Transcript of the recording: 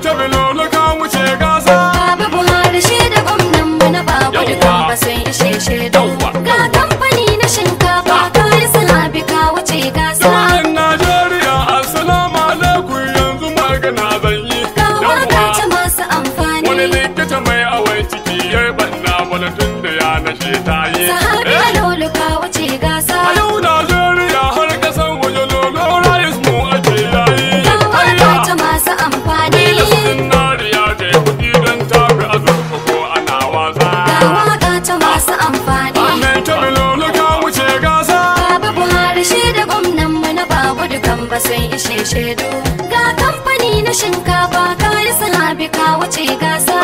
Kebbi Lolo ka wuce gasa. Baba Buhari shi da gwamnan mu na babu dukan ba sun ishe shaidu. Ga kamfani na shinkafa kayi sahabi ka wuce gasa. Jama'an Najeriya, assalamu alaikum, yanzu magana zan yi. Ga waka ta Yawwa. masu amfani. Wani likita mai awai ciki ya yi banna wani tun da ya nashe ta yi. Sahabi Eh, Lolo ka wuce gasa. A yau Najeriya har kasan waje Lolo rice mu ake yayi. Ga waka Hayya. ta masu amfani. Zinariya da kuɗi don tafi azurfa ko ana wasa. Ga waka ta masu amfani. Mai Kebbi Lolo ka wuce gasa. Baba Buhari shi da gwamnan mu na babu dukan ba sun ishe shaidu. Ga kamfani na shinkafa kayi sahabi ka wuce gasa.